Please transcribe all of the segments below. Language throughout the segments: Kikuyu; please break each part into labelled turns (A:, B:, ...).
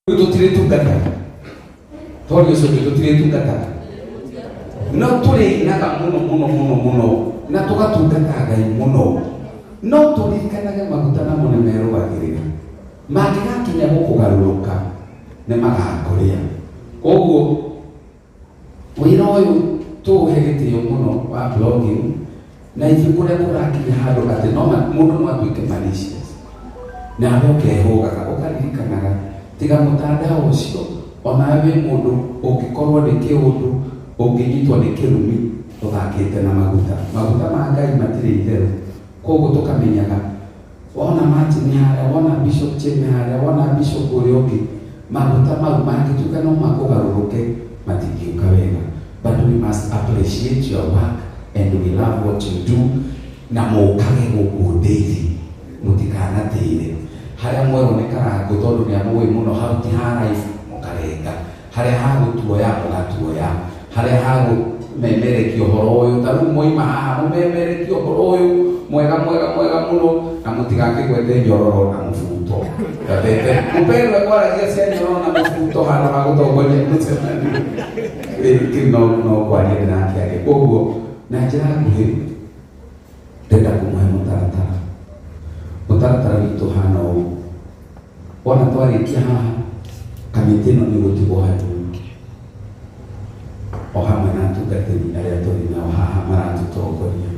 A: Rĩu tũtirĩtungataga tondũ ũcio ũngĩ tũtirĩtungataga no tũrĩinaga mũno mũno mũno mũno na tũgatungata Ngai mũno no tũririkanage maguta namo nĩ merũgagĩrĩra mangĩgakinya gũkũgarũrũka nĩ magakũrĩa koguo wĩra ũyũ tũũhe gĩtĩo mũno wa blogging na ithuĩ kũrĩa kũrakinya handũ atĩ no mũndũ no atuĩke malicious nawe ũkehũgaga ũkaririkanaga tiga mũtandao ũcio onawe wĩ mũndũ ũngĩkorwo nĩ kĩũndũ ũngĩnyitwo nĩ kĩrumi ũthakĩte na maguta maguta ma Ngai matirĩ itherũ koguo tũkamenyaga Wona Martin harĩa, wona Bishop Cheme harĩa, wona Bishop ũrĩa ũngĩ, maguta mau mangĩtuĩka no makũgarũrũke matingĩũka wega. But we must appreciate your work and we love what you do na mũkage gũkũ daily mũtikanatĩre harĩa mwerwo nĩ karangũ tondũ nĩ amũĩ mũno hau ti ha life mũkarenga harĩa ha gũtuoya mũgatuoya harĩa ha kũmemerekia ũhoro ũyũ ta rĩu mwaima haha mũmemerekie ũhoro ũyũ mwega mwega mwega mũno na mũtigakĩgwete nyororo na mũbuto gatete mũpendwa kwaragia cia nyororo na mũbuto handũ ha gũtongoria mũcemanio Rĩu kĩu no no kwaria ndĩrakĩaria koguo na njĩra nguhĩ ndĩrenda kũmũhe mũtaratara mũtaratara witũ hana ũũ Wona twarĩkia haha, kamĩtĩ ĩno nĩ gũtigwo hanini o hamwe na atungatĩri arĩa tũrĩ nao haha maratũtongoria.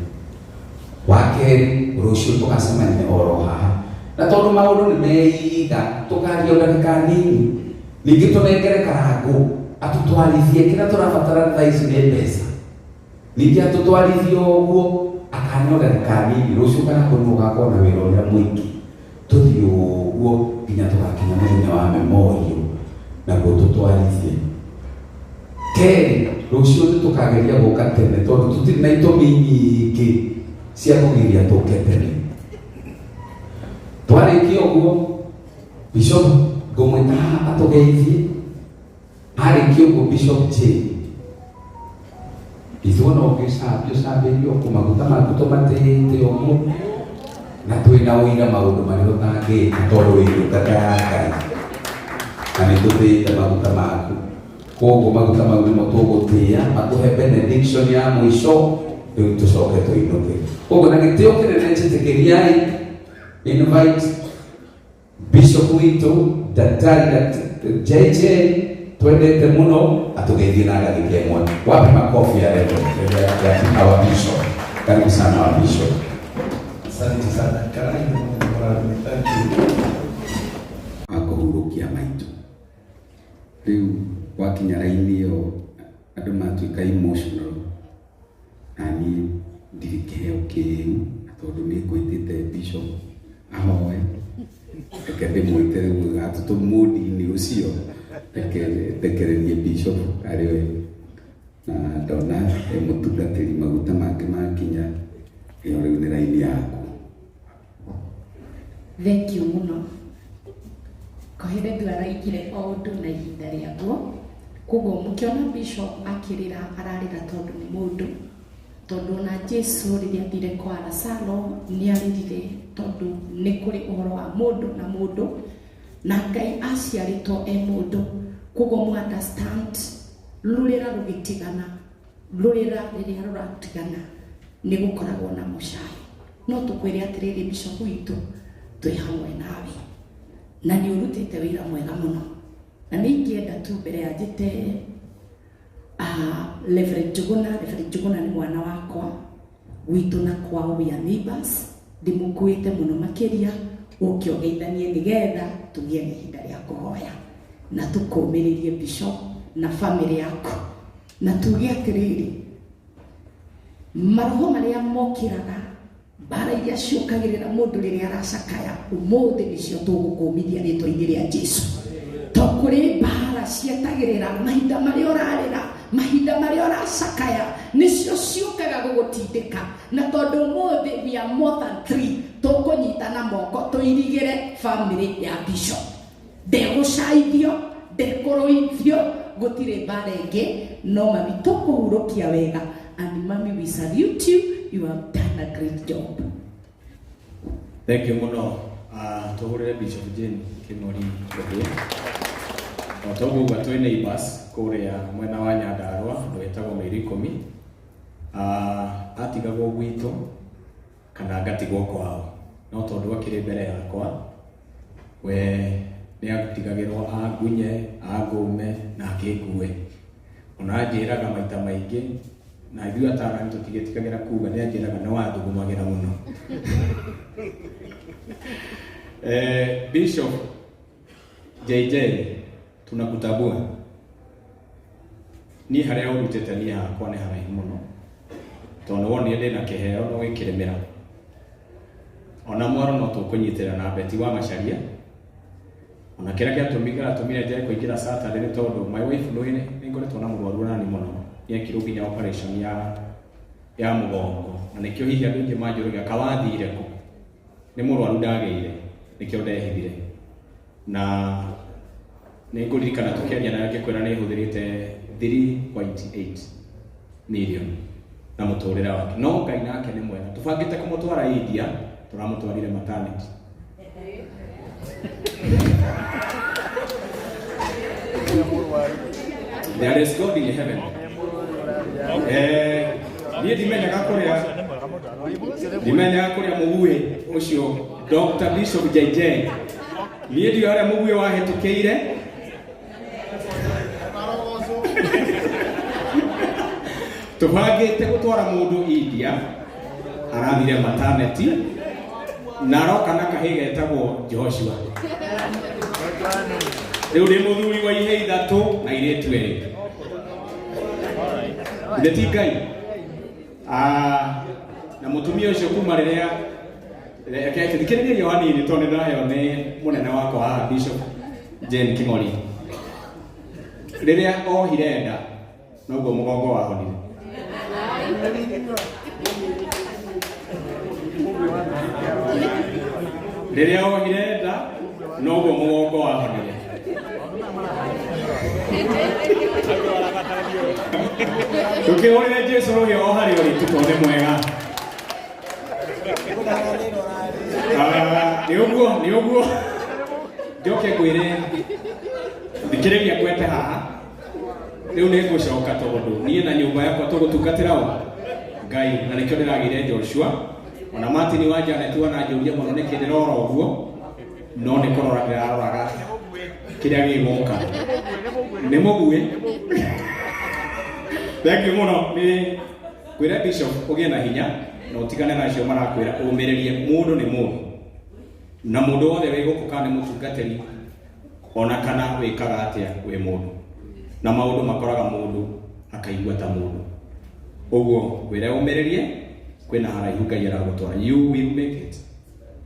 A: Wa kerĩ, rũciũ tũgacemania oro haha na tondũ maũndũ nĩ meiga tũkaria o ndagĩka nini, ningĩ tũnengere Karangũ atũtwarithie kĩrĩa tũrabatara thaa ici nĩ mbeca. Ningĩ atũtwarithie o ũguo akaneo ndagĩka nini, rũciũ Karangũ nĩwe ũgakorwo na wĩra ũrĩa mũingĩ. Tũthiĩ ũguo nginya tũgakinya mũthenya wa memorial naguo tũtwarithie. Kerĩ, rũciũ nĩ tũkageria gũka tene tondũ tũtirĩ na itũmi nyingĩ cia kũgiria tũke tene. Twarĩkia ũguo, Bishop ngũmwĩta haha atũgeithie. Arĩkia ũguo Bishop Jane ithuĩ no ũngĩcambio cambĩrio kũ maguta maku tũmatĩĩte ũguo na twĩna ũira maũndũ marĩa ũtangĩka tondũ wĩ ndungata ya Ngai na nĩ tũtĩĩte maguta maku koguo maguta mau nĩmo tũgũtĩĩa matũhe benediction ya mũico rĩu tũcoke tũinũke koguo na gĩtĩo kĩnene njĩtĩkĩriai invite Bishop witũ Daktari JJ twendete mũno atũgeithie na ndagĩka ĩmwe. Wapi makofi ya leo ya our bishop. Karibu sana our bishop.
B: Asante sana. Karibu Mwanangu. Thank you.
A: Wa kũhurũkia maitũ. Rĩu gwakinya raini ĩyo andũ matuĩka emotional na niĩ ndirĩ kĩheo kĩu na tondũ nĩ ngwĩtĩte bishop ahoe reke ndĩmwĩte rĩu atũtũ mũndi-inĩ ũcio reke ndekererie bishop arĩ we na ndona e mũtungatĩri maguta make makinya ĩyo rĩu nĩ raini yaku.
C: Thank you mũno. Kohelethu araigire o ũndũ na ihinda rĩaguo. Koguo mũkĩona bishop akĩrĩra ararĩra tondũ nĩ mũndũ, tondũ ona Jesu rĩrĩa athire kwa Lazaro nĩ arĩrire tondũ nĩ kũrĩ ũhoro wa mũndũ na mũndũ, na Ngai aciarĩtwo e mũndũ. Koguo mũ understand rũrĩra rũgĩtigana, rũrĩra rĩrĩa rũratigana nĩ gũkoragwo na mũcayo. No tũkwĩre atĩrĩrĩ bishop witũ, twĩ hamwe nawe na nĩ ũrutĩte wĩra mwega mũno. Na nĩ ingĩenda tu mbere ya njĩte Reverend Njũgũna, Reverend Njũgũna nĩ mwana wakwa, gwitũ na kwao we are neighbors, ndĩmũkuĩte mũno makĩria, ũke ũgeithanie nĩgetha tũgĩe na ihinda rĩa kũhoya na tũkũmĩrĩrie bishop na family yaku na tuge atĩrĩrĩ, maroho marĩa mokĩraga mbara iria ciũkagĩrĩra mũndũ rĩrĩa aracakaya ũmũthĩ nĩcio tũgũkũmithia rĩtwa-inĩ rĩa Jesu. To kũrĩ mbara cietagĩrĩra mahinda marĩa ũrarĩra, mahinda marĩa ũracakaya, nĩcio ciũkaga gũgũtindĩka. Na tondũ ũmũthĩ we are more than three, tũkũnyitana moko tũirigĩre family ya bishop. Ndegũcaithio, ndekũrũithio, gũtirĩ mbara ĩngĩ, no mami tũkũhurũkia wega. And mami we salute you, you have done a great job.
D: Thank you mũno. Tũhũrĩre Bishop Jane Kĩng'ori rũhĩ. O ta ũguo uga twĩ neighbors kũrĩa mwena wa Nyandarũa handũ hetagwo Mĩiri Ikũmi. Atigagwo gwitũ kana ngatigwo kwao, no tondũ akĩrĩ mbere yakwa we nĩ atigagĩrwo angunye, angũme na akĩngue. Ona anjĩraga maita maingĩ na ithuĩ atarani tũtigĩtigagĩra kuga, nĩ anjĩraga nĩ wathugumagĩra mũno. Bishop JJ tunakutambua. Niĩ harĩa ũrutĩte niĩ hakwa nĩ haraihu mũno, tondũ nĩ wonire ndĩna kĩheo no gĩkĩrĩmĩra. Ona mwaro no tũkũnyitĩrĩra na Beti wa Macharia. Ona kĩrĩa kĩratũmire njage kũingĩra Saturday nĩ tondũ my wife nĩ ngoretwo na mũrwaru nani mũno, nĩ ekirwo nginya operation ya mũgongo, na nĩkĩo hihi andũ aingĩ manjũragia kawathire kũ, nĩ mũrwaru ndagĩire, nĩkĩo ndehithire. Na nĩ ngũririkana tũkĩaria nawe ngĩkwĩra nĩ hũthĩrĩte 3.8 million na mũtũrĩre wake, no Ngai nake nĩ mwega. Tũbangĩte kũmũtwara India, tũramũtwarire maternity. There is God in heaven. Niĩ ndimenyaga kũrĩa mũguĩ ũcio Dr. Bishop JJ, niĩ ndiũĩ harĩa mũguĩ wahĩtũkĩire. Tũbangĩte gũtwara mũndũ India, arathire maternity na aroka na kahĩ getagwo Joshua. Rĩu ndĩ mũthuri wa ihe ithatũ na airĩtu erĩ. Githĩ ti Ngai? Na mũtumia ũcio kuma rĩrĩa reke thikĩrĩria o hanini tondũ nĩ ndaheo nĩ mũnene wakwa haha Bishop Jane King'ori. Rĩrĩa ohire nda noguo mũgongo wahonire. Rĩrĩa ohire nda noguo mũgongo wahonire. Tũkĩhũrĩre Jesu rũhĩ o harĩa ũrĩ tondũ nĩ mwega. Nĩ ũguo, nĩ ũguo. Njoke ngwĩre, thikĩrĩria ngwete haha. Rĩu nĩ ngũcoka tondũ niĩ na nyũmba yakwa tũgũtungatĩra ũ Ngai, na nĩkĩo ndĩragĩire Joshua. Ona Martin wa Janet wananjũria mũno nĩkĩ ndĩrora ũguo, no nĩ kũrora ndĩraroraga kĩrĩa gĩgũka. Nĩ mũguĩ. Thank you mũno. Nĩ kwĩra Bishop ũgĩe na hinya na ũtigane na acio marakwĩra, ũmĩrĩrie. Mũndũ nĩ mũndũ, na mũndũ wothe wĩ gũkũ, kana nĩ mũtungatĩri ona kana wĩkaga atĩa, wĩ mũndũ na maũndũ makoraga mũndũ akaigua ta mũndũ ũguo. Ngwĩre ũmĩrĩrie, kwĩna haraihu Ngai aragũtwara. You will make it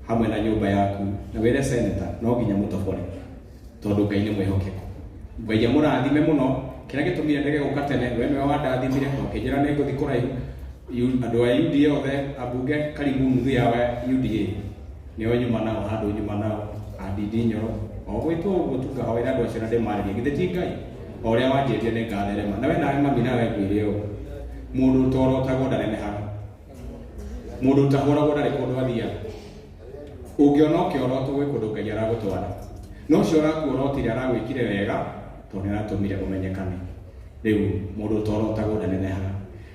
D: hamwe na nyũmba yaku. Na wĩre senator no nginya mũtobore tondũ Ngai nĩ mwĩhokeku. Ngai amũrathime mũno. Kĩrĩa gĩtũmire ndege gũka tene, we nĩwe wandathimire na ũkĩnjĩra nĩ ngũthiĩ kũraihu. Andũ a UDA othe, ambunge karibu nuthu yao ya UDA nĩo nyuma nao, handũ nyuma nao andindi Nyoro o gwĩtwo ũguo tu, ngahoera andũ acio na ndĩmarĩrie. Githĩ ti Ngai? O ũrĩa wanjĩrire nĩ ngatherema. Nawe nawe mami, nawe ngwĩre ũũ, mũndũ ũtorotagwo ndanenehaga, mũndũ ũtahũragwo ndarĩ kũndũ athiaga. Ũngĩona ũkĩorotwo gwĩ kũndũ Ngai aragũtwara, no ũcio ũrakuorotire aragwĩkire wega tondũ nĩ aratũmire ũmenyekane. Rĩu mũndũ ũtorotagwo ndanenehaga.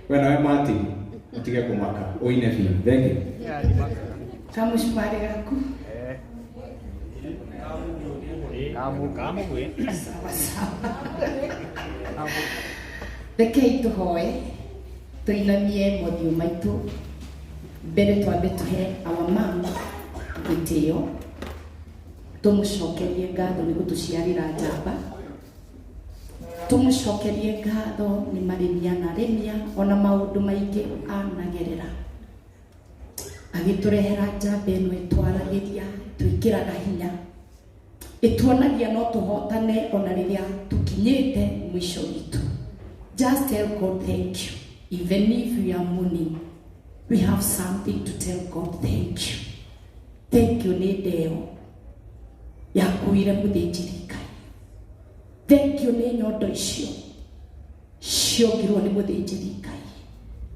D: We nawe Martin, ũtige kũmaka, ũine biũ. Thank you.
C: Kamũcumarĩ gaku.
E: Kamũgwĩ.
C: Sawa sawa, rekei tũhoe, tũinamie mothiũ maitũ. Mbere twambe tũhe our mom gĩtĩo, tũmũcokerie ngatho nĩ gũtũciarĩra njamba, tũmũcokerie ngatho nĩ marĩmia na rĩmia ona maũndũ maingĩ anagerera agĩtũrehera njamba ĩno ĩtwaragĩria, twĩkĩraga hinya, ĩtuonagia no tũhotane ona rĩrĩa tũkinyĩte mũico witũ. Just tell God thank you. Even if we are mourning, we have something to tell God thank you. Thank you nĩ ndeo yakuire mũthĩnjĩri Ngai. Thank you nĩ nyondo icio ciongirwo nĩ mũthĩnjĩri Ngai.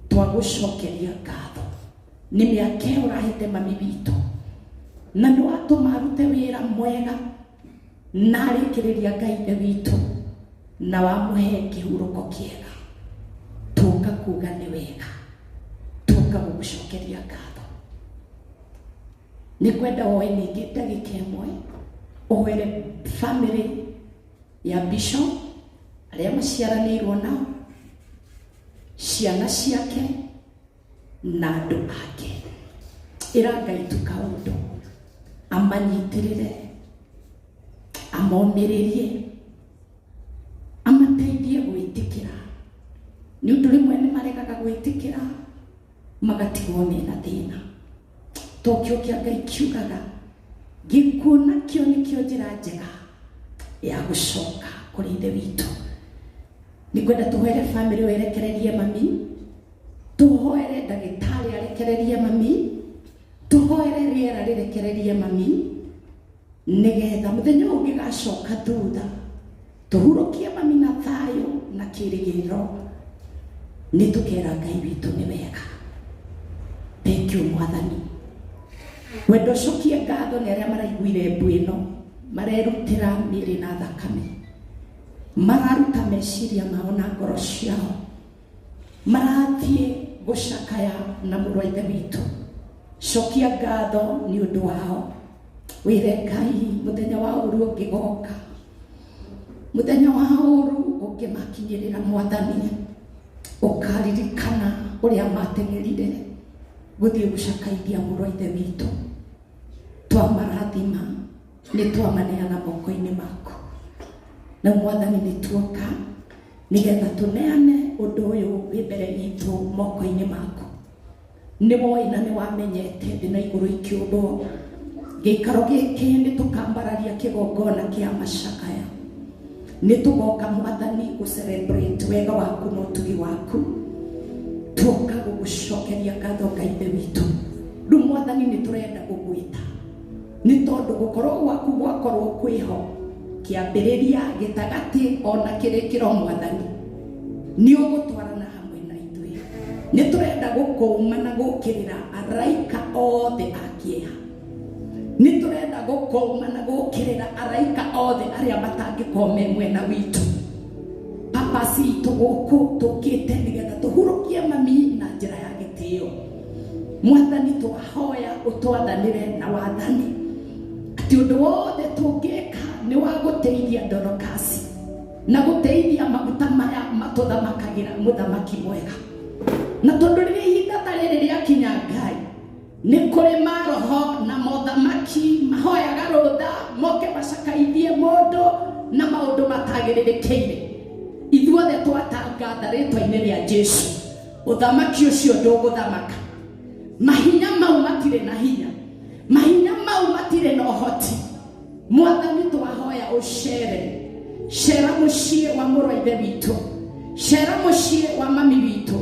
C: Twagũcokeria ngatho nĩ mĩaka ĩyo ũrahete mami witũ, na nĩ watũma arute wĩra mwega. Na arĩkĩrĩria Ngai Ithe witũ na wamũhe kĩhurũko kĩega, tũka kuga nĩ wega, tũka gũgũcokeria ngatho. Nĩ kwenda woe ningĩ ndagĩka ĩmwe ũhoere family ya bishop arĩa maciaranĩirwo nao, ciana ciake na andũ ake. Ĩra Ngai tu kaũndũ, amanyitĩrĩre, amomĩrĩrie, amateithie gwĩtĩkĩra, nĩ ũndũ rĩmwe nĩ maregaga gwĩtĩkĩra magatigwo mena thĩna. Tokĩo kĩa Ngai kiugaga gĩkuũ nakĩo nĩkĩo njĩra njega ya gũcoka kũrĩ Ithe witũ. Nĩ ngwenda tũhoere famĩlĩ werekererie mami, tũhoere ndagĩtarĩ arekererie mami, tũhoere rĩera rĩrekererie mami, nĩgetha mũthenya ũyũ ũngĩgacoka thutha tũhurũkie mami na thayũ na kĩrĩgĩrĩro, nĩ tũkera Ngai witũ nĩ wega. Thank you Mwathani. Wendo ũcokie ngatho nĩ arĩa maraiguire mbu ĩno, marerutĩra mĩĩrĩ na thakame, mararuta meciria mao na ngoro ciao, marathiĩ gũcakaya na mũrũ wa Ithe witũ. Cokia ngatho nĩ ũndũ wao. Wĩre Ngai mũthenya wa ũru ũngĩgoka, mũthenya wa ũru ũngĩmakinyĩrĩra Mwathani, ũkaririkana ũrĩa mateng'erire gũthiĩ gũcakaithia mũrũ wa Ithe witũ. Twamarathima, nĩ twamaneana moko-inĩ maku. Na Mwathani nĩ tuoka nĩgetha tũneane ũndũ ũyũ wĩ mbere itũ moko-inĩ maku. Nĩ woĩ na nĩ wamenyete thĩ na igũrũ ikĩũmbwo. Gĩikaro gĩkĩ nĩ tũkambararia kĩgongona kĩa macakaya. Nĩ tũgoka Mwathani gũ celebrate wega waku na ũtugi waku. Tuoka gũgũcokeria ngatho Ngai Ithe witũ. Rĩu Mwathani nĩ tũrenda gũgwĩta, nĩ tondũ gũkorwo gwaku gwakorwo kwĩho kĩambĩrĩria, gĩtagatĩ ona kĩrĩkĩro Mwathani nĩ ũgũtwarana hamwe na ithuĩ. Nĩ tũrenda gũkũma na gũkĩrĩra araika othe a kĩeha. Nĩ tũrenda gũkũma na gũkĩrĩra araika othe arĩa matangĩkorwo me mwena witũ. Papa citũ gũkũ tũkĩte nĩgetha tũhurũkie mami na njĩra ya gĩtĩo. Mwathani twahoya ũtwathanĩre na wathani atĩ ũndũ wothe tũngĩka nĩ wa gũteithia Dorokasi na gũteithia maguta maya matũthamakagĩra mũthamaki mwega. Na tondũ rĩrĩa ihinda ta rĩrĩ rĩakinya Ngai, nĩ kũrĩ maroho na mothamaki mahoyaga rũtha moke macakaithie mũndũ na maũndũ matagĩrĩrĩkĩire. Ithuothe twatangatha rĩtwa-inĩ rĩa Jesu, ũthamaki ũcio ndũgũthamaka. Mahinya mau matirĩ na hinya, mahinya mau matirĩ na ũhoti. Mwathani twahoya ũcere, cera mũciĩ wa mũrũ wa Ithe witũ, cera mũciĩ wa mami witũ,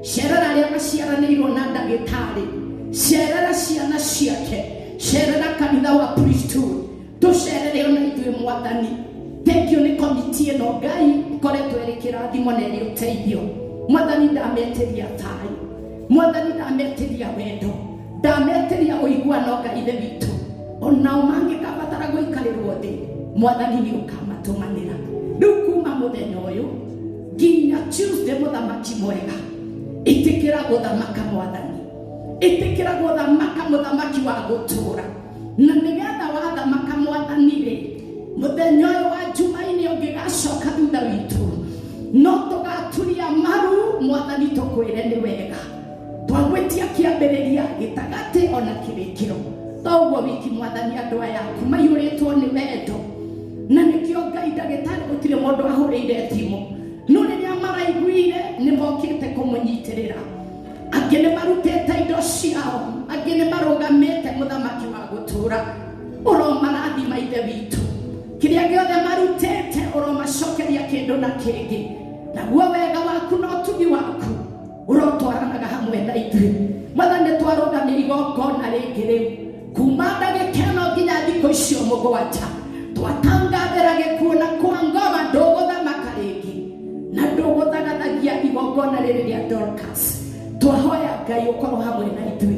C: cerera arĩa maciaranĩirwo na ndagĩtarĩ, cerera ciana ciake, cerera kanitha wa priesthood, tũcerere ona ithuĩ Mwathani. Thank you nĩ komiti ĩno Ngai ĩkoretwo ĩrĩ kĩrathimo na ĩrĩ ũteithio. Mwathani ndametĩria thayũ, Mwathani ndametĩria wendo, ndametĩria ũiguano Ngai Ithe witũ. Onao mangĩkabatara gũikarĩrwo thĩ, Mwathani nĩ ũkamatũmanĩra. Rĩu kuma mũthenya ũyũ nginya Tuesday, mũthamaki mwega, ĩtĩkĩra gũthamaka Mwathani, ĩtĩkĩra gũthamaka mũthamaki wa gũtũũra. Na nĩgetha wathamaka Mwathani rĩ, mũthenya ũyũ wa Jumaine ũngĩgacoka thutha witũ, no tũgaturia maru Mwathani tũkwĩre nĩ wega. Twagwĩtia kĩambĩrĩria, gĩtagatĩ ona kĩrĩkĩro. To ũguo wiki Mwathani, andũ aya aku maiyũrĩtwo nĩ wendo, na nĩkĩo Ngai ndagĩtarĩ gũtirĩ mũndũ ahũrĩire thimũ, no rĩrĩa maraiguire nĩ mokĩte kũmũnyitĩrĩra. Angĩ nĩ marutĩte indo ciao, angĩ nĩ marũgamĩte mũthamaki wa gũtũũra. Ũromarathima Ithe witũ, kĩrĩa gĩothe marutĩte ũromacokeria kĩndũ na kĩngĩ, naguo wega waku na ũtugi waku ũrotwaranaga hamwe na ithuĩ. Mwathani, nĩ twarũgamia igongona rĩngĩ rĩu kuma ndagĩka ĩno nginya thikũ icio mũgwanja, twatangathĩra gĩkuũ na kwa ngoma ndũgũthamaka rĩngĩ na ndũgũthagathagia igongona rĩrĩ rĩa Dorcas. Twahoya Ngai ũkorwo hamwe na ithuĩ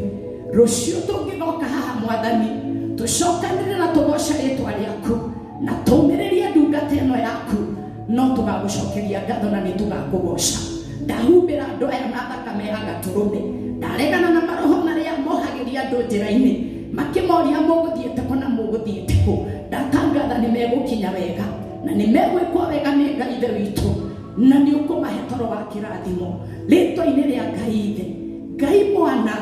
C: rũciũ tũngĩgoka haha Mwathani, tũcokanĩrĩre na tũgoce rĩtwa rĩaku. Na tũmĩrĩrie ndungata ĩno yaku, no tũgagũcokeria ngatho na nĩ tũgakũgoca. Ndahumbĩra andũ aya na thakame ya Gatũrũme. Ndaregana na maroho marĩa mohagĩria andũ njĩra-inĩ, makĩmoria mũgũthiĩte kũ na mũgũthiĩte kũ. Ndatangatha nĩ megũkinya wega na nĩ megwĩkwo wega nĩ Ngai Ithe witũ, na nĩ ũkũmahe toro wa kĩrathimo rĩtwa-inĩ rĩa Ngai Ithe, Ngai Mwana,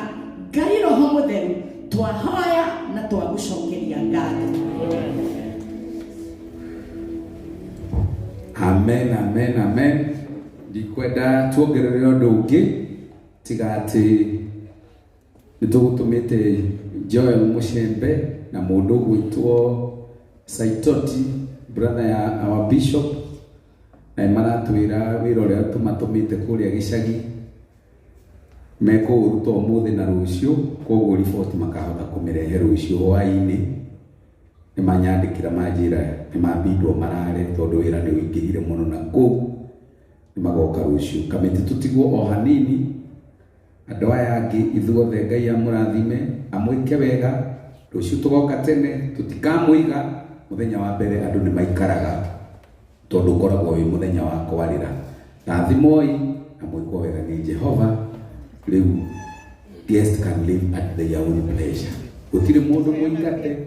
C: Ngai Roho Mũtheru. Twahoya na twagũcokeria ngatho.
A: Amen, amen, amen. Ndikwenda tuongerere ũndũ ũngĩ tiga atĩ nĩ tũgũtũmĩte Joel Mũcembe na mũndũ ũgwĩtwo Saitoti, brother ya our bishop, na nĩ maratwĩra wĩra ũrĩa tũmatũmĩte kũrĩa gĩcagi mekũũruta ũmũthĩ na rũciũ, koguo riboti makahota kũmĩrehe rũciũ hwaĩ-inĩ. Nĩ manyandĩkĩra manjĩra nĩ mambindwo marare tondũ wĩra nĩ ũingĩhire mũno na kũu nĩ magoka rũciũ. Kamĩtĩ tũtigwo o hanini, andũ aya angĩ ithuothe Ngai amũrathime, amwĩke wega. Rũciũ tũgoka tene, tũtikamũiga. Mũthenya wa mbere andũ nĩ maikaraga tondũ ũkoragwo wĩ mũthenya wa kwarĩra. Rathimoi na mwĩkwo wega nĩ Jehova. Rĩu guest can live at their own pleasure, gũtirĩ mũndũ mũingate.